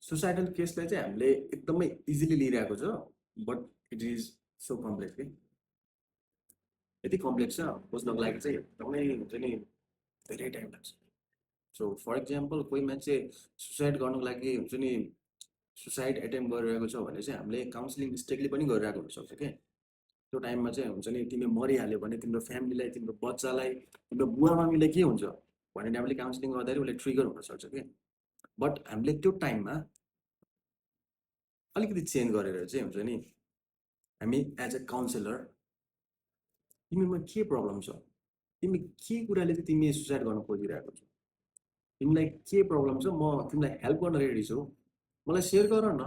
Suicidal केसलाई चाहिँ हामीले एकदमै इजिली लिइरहेको छ, but it is so complex कि यति कम्प्लेक्स छ, बुझ्नको लागि चाहिँ एकदमै हुन्छ नि धेरै टाइम लाग्छ। सो फर इक्जाम्पल कोही मान्छे सुसाइड गर्नुको लागि हुन्छ नि सुसाइड एटेम्प गरिरहेको छ भने चाहिँ हामीले काउन्सिलिङ मिस्टेकली पनि गरिरहेको हुनसक्छ क्या। त्यो टाइममा चाहिँ हुन्छ नि तिमी मरिहाल्यो भने तिम्रो फ्यामिलीलाई, तिम्रो बच्चालाई, तिम्रो बुवा मम्मीलाई के हुन्छ भनेर हामीले काउन्सिलिङ गर्दाखेरि उसले ट्रिगर हुनसक्छ क्या। बट हामीले त्यो टाइममा अलिकति चेन्ज गरेर चाहिँ हुन्छ नि हामी एज अ काउन्सिलर तिमीमा के प्रब्लम छ, तिमी के कुराले चाहिँ तिमी सुसाइड गर्न खोजिरहेको छौ, तिमीलाई के प्रब्लम छ, म तिमीलाई हेल्प गर्न रेडी छु, मलाई सेयर गर न।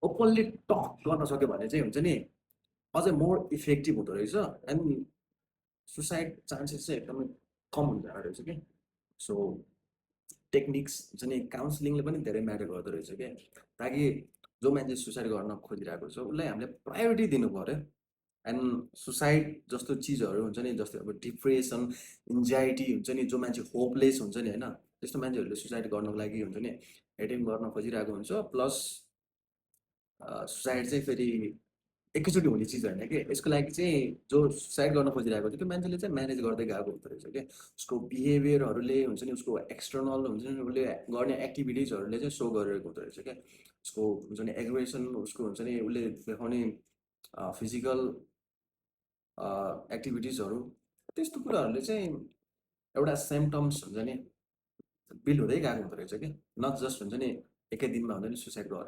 ओपनली टक गर्न सक्यो भने चाहिँ हुन्छ नि अझै मोर इफेक्टिभ हुँदो रहेछ एन्ड सुसाइड चान्सेस चाहिँ एकदमै कम हुँदो रहेछ कि। सो टेक्निक्स हुन्छ नि काउन्सिलिङले पनि धेरै म्याटर गर्दो रहेछ क्या। ताकि जो मान्छे सुसाइड गर्न खोजिरहेको छ उसलाई हामीले प्रायोरिटी दिनु पऱ्यो। एन्ड सुसाइड जस्तो चिजहरू हुन्छ नि, जस्तै अब डिप्रेसन, एन्जाइटी हुन्छ नि, जो मान्छे होपलेस हुन्छ नि होइन, त्यस्तो मान्छेहरूले सुसाइड गर्नको लागि हुन्छ नि एटेम्प गर्न खोजिरहेको हुन्छ। प्लस सुसाइड चाहिँ फेरि एकैचोटि हुने चिज होइन कि, यसको लागि चाहिँ जो सुसाइड गर्न खोजिरहेको छ त्यो मान्छेले चाहिँ म्यानेज गर्दै गएको हुँदो रहेछ क्या। उसको बिहेभियरहरूले हुन्छ नि, उसको एक्सटर्नल हुन्छ नि उसले गर्ने एक्टिभिटिजहरूले चाहिँ सो गरिरहेको हुँदो रहेछ क्या। उसको हुन्छ नि एग्रेसन, उसको हुन्छ नि उसले देखाउने फिजिकल एक्टिभिटिजहरू, त्यस्तो कुराहरूले चाहिँ एउटा सिम्पटम्स हुन्छ नि बिल्ड हुँदै गएको हुँदो रहेछ कि। नट जस्ट हुन्छ नि एकै दिनमा हुन्छ नि सुसाइड गर